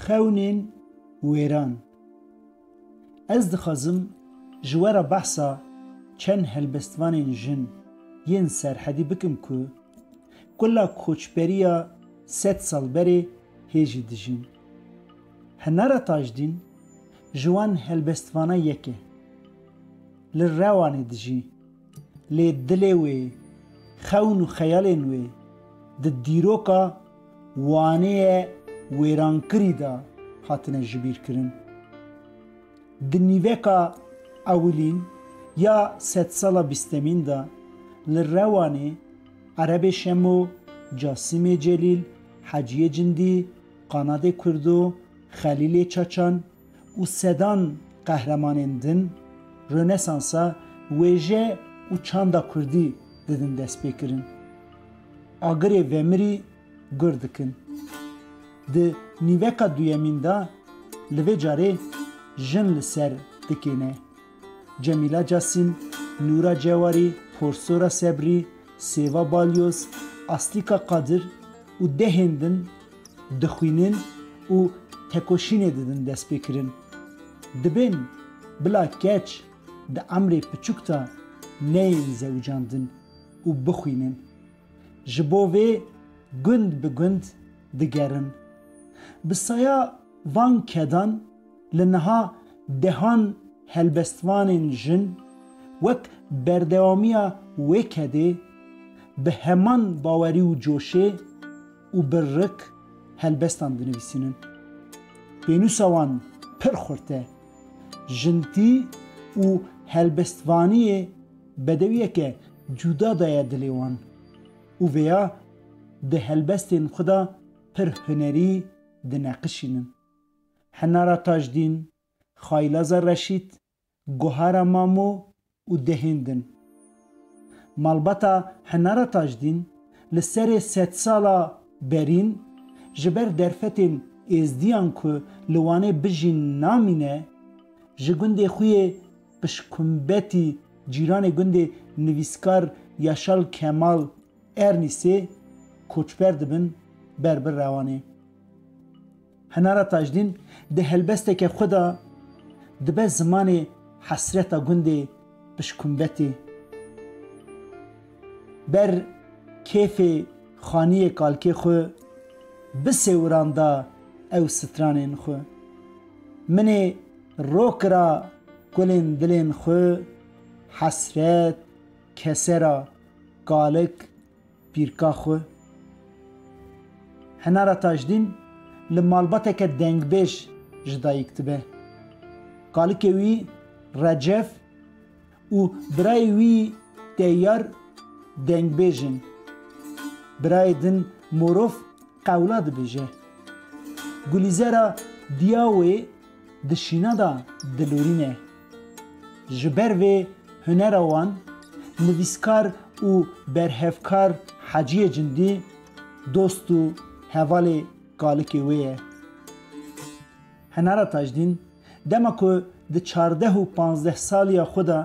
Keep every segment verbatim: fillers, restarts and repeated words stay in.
Xewnên wêran. Ez dixwazim ji we re behsa çend helbestvanên jin yên serhedî bikim ku kula koçberiya sed sal berê hê jî dijîn. Hinara Tajdîn ji wan helbestvana yek e. Li Rewanê dijî. Lê dilê wê, xewn û xeyalên wê di dîroka waneye wêrankirî de hatine jibîrkirin. Di nîveka ewilîn ya sedsala bîstemîn de li Rewanê Erebê Şemo, Casîmê Celîl, Heciyê Cindî, Qanadê Kurdo, Xelîlê Çaçan, û sedan qehremanên din Rönesansa wêje û çanda kurdî didin destpêkirin. Agirê vemirî gur dikin. Di nîveka duyemîn de li vê carê jin li ser dikêne. Cemîla Casîm, Nûra Cewarî, Porsora Sebrî, Sêva Balyoz, Aslîka Qadir û dehên din dixwînin û tekoşînê didin destpêkirin. Dibên bila keç di emrê piçûk de neyên zewicandin û bixwînin. Ji bo vê gund bi gund digerin. Bi saya van kedan li niha dehan helbestvanên jin wek berdewamiya wê kedê bi heman bawerî û coşê û bi rik helbestan dinivîsînin. Pênûsa wan pir xurt e. Jintî û helbestvaniyê bedewiyeke cuda daye dilê wan û vêya di helbestên xwe de pir hunerî dineqişînin. Hinara Tajdîn, Xaylaza Reşîd, Guhara Mamo û dehên din. Malbata Hinara Tajdîn li serê sedsala berîn ji ber derfetên êzdiyan ku li Wanê bijîn namîne, ji gundê xwe yê Pişkumbetî cîranê gundê nivîskar Yaşar Kemal Ernîsê koçber dibin ber bi Rewanê. Hinara Tajdîn di helbesteke xwe de dibe zimanê hesreta gundê Pişkumbetê. Ber kêfê xaniyê kalkê xwe bisêwiranda ew stranên xwe. Min ê rokira kulên dilên xwe, hesret, kesera, kalik, pîrka xwe. Hinara Tajdîn li malbateke dengbêj ji dayik dibe. Kalikê wî Recef û birayê wî Teyyar dengbêj in. Birayê din Morof qewla dibêje. Gulîzera diya wê di şîna de dilorîne. Ji ber vê hunera wan, nivîskar û berhevkar Heciyê Cindî dost û hevalê kalikê wê ye. Hinara Tajdîn, dema ku di çardeh û panzdeh saliya xwe de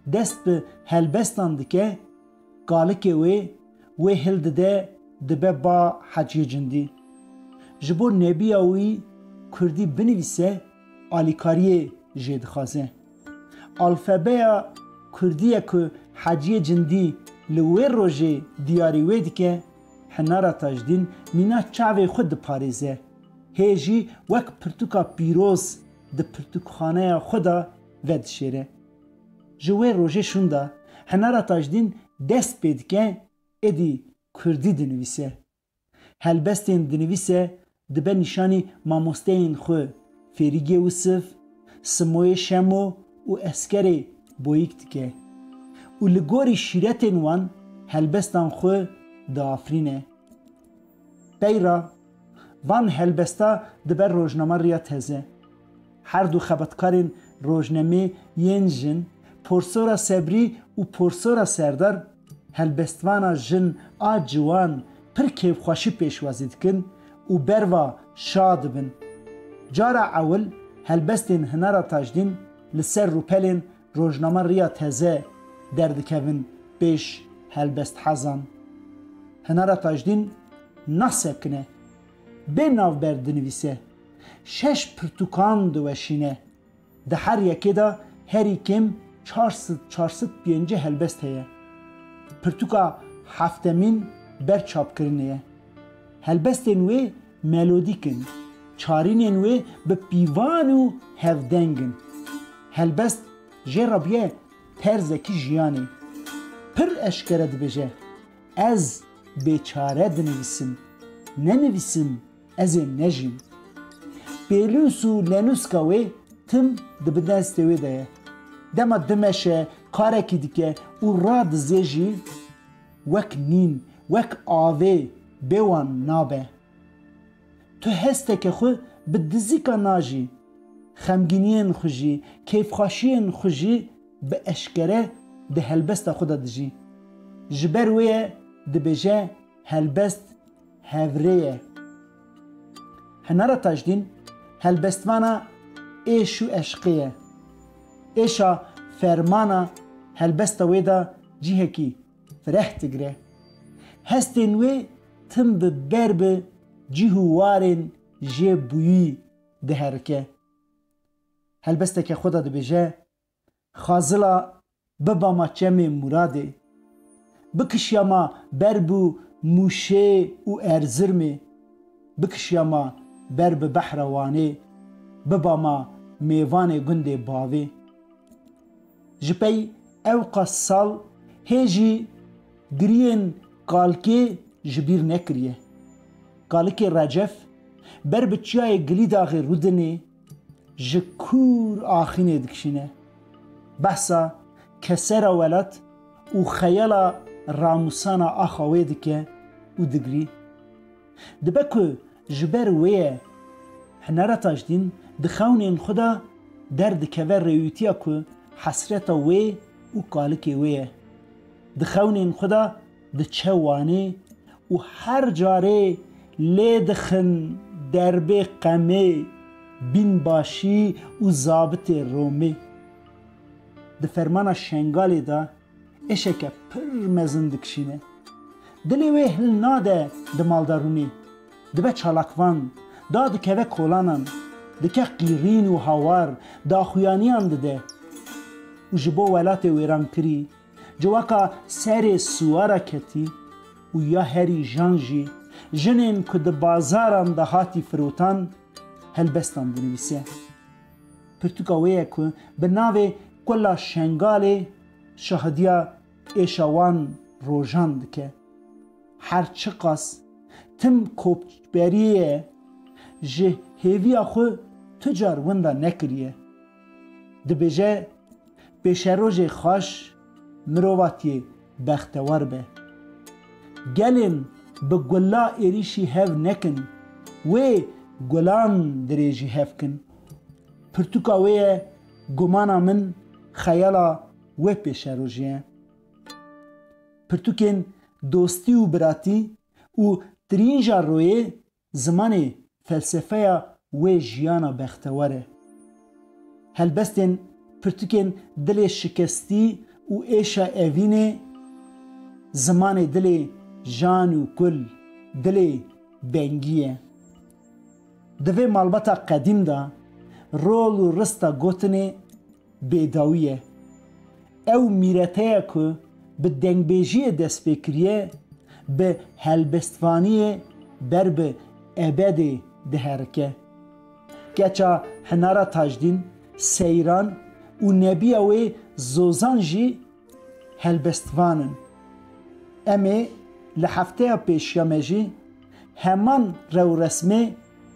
dest bi helbestan dike, kalikê wê, wê hildide dibe ba Heciyê Cindî. Ji bo nebiya wî kurdî binivîse, alîkariyê jê dixwaze. Alfabeya kurdî ye ku Heciyê Cindî li wê rojê diyarî wê dike, Hinara Tajdîn mîna çavê xwe diparêze. Hê jî wek pirtûka pîroz di pirtûkxaneya xwe de vedişêre. Ji wê rojê şûnda Hinara Tajdîn dest pê dike êdî kurdî dinivîse. Helbestên dinivîse dibe nîşanî mamosteyên xwe Fêrîgê Wisif, Simoyê Şemo û Eskerê Boyîk dike û li gorî şîretên wan helbestan xwe diafirîne. Peyra van helbesta dibe rojnama Riya Teze. Her du xebatkarên rojnemê yên jin, Porsora Sebrî û Porsora Serdar, helbestvana jin a ciwan pir kêfxweşî pêşwazî dikin û berva şa dibin. Cara ewil helbestên Hinara Tajdîn li ser rûpelên rojnama Riya Teze derdikevin pêş helbesthezan. Hinara Tajdîn nasekine, bê navber dinivîse. Şeş pirtûkan diweşîne. Di her yekê de herî kêm çar sed, çar sed pêncî helbest heye. Pirtûka heftemîn ber çapkirinê ye. Helbestên wê melodîk in. Çarînên wê bi pîvan û hevdeng in. Helbest jê re bûye terzekî jiyanê. Pir eşkere dibêje, Ez bêçare dinivîsim. Nenivîsim, ez ê nejîm. Pêlûs û lenûska wê tim di bin destê wê de ye. Dema dimeşe, karekî dike û radizê jî, wek nîn, wek avê bê wan nabe. Tu hesteke xwe bi dizîka najî. Xemgîniyên xwe jî, kêfxweşiyên xwe jî bi eşkere di helbesta xwe de dijî. Ji ber wê ye dibêje, helbest hevrê ye. Hinara Tajdîn helbestvana êş û eşqê ye. Êşa fermana helbesta wê de cihekî fireh digire. Hestên wê tim bi ber bi cih û warên jê bûyî diherike. Helbesteke xwe de dibêje, Xazila biba ma çemê Muradê. Bikişiya ma ber bi Mûşê û Erzirmê. Bikişiya ma ber bi behra Wanê. Biba ma mêvanê gundê bavê. Ji pey ewqas sal hê jî giriyên kalkê ji bîr nekiriye. Kalikê Recef ber bi çiyayê Gilîdaxê Rûdinê ji kûr axînê dikişîne. Behsa kesera welat û xeyala ramûsana axa wê dike û digirî. Dibe ku ji ber wê ye, Hinara Tajdîn di xewnên xwe de derdikeve rêwîtiya ku hesreta wê û kalikê wê ye. Di xewnên xwe de diçe Wanê û her carê lê dixin derbê Qemê, bînbaşî û zabitê Romê. Di fermana Şengalê de êşeke pir mezin dikişîne. Dilê wê hil nade di maldarûnê. Dibe çalakvan, dadikeve kolanan, dike qîrîn û hawar, daxuyaniyan dide. Û ji bo welatê wêrankirî, civaka serê siwara ketî û ya herî jan jî jinên ku di bazaran de hatî firotan, helbestan dinivîse. Pirtûka wê ye ku bi navê Kula Şengalê şahidiya êşa wan rojan dike. Her çiqas tim koçberî ye, ji hêviya xwe tu car winda nekiriye. Dibêje, pêşerojê xweş mirovatiyê bextewar be. Gelên bi gula êrîşî hev nekin, wê gulan dirêjî hev kin. Pirtûka wê ye, gumana min, xeyala wê pêşerojê ye. Pirtûkên dostî û biratî û tirînja royê zimanê felsefeya wê jiyana bextewar e. Helbestên pirtûkên dilê şikestî û êşa evînê, zimanê dilê jan û kul, dilê bengî ye. Di vê malbata qedîm de rol û rista gotinê bêdawî ye. Ew mîreteya ku bi dengbêjiyê dest pê kiriye, bi helbestvaniyê ber bi ebedê diherike. Keça Hinara Tajdîn, Seyran û nebiya wê Zozan jî helbestvan in. Em ê li hefteya pêşiya me jî heman rewresmê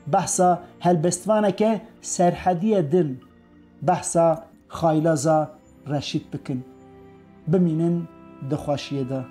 behsa helbestvaneke serhediye din, behsa Xaylaza Reşîd bikin. Bimînin di xweşiyê de.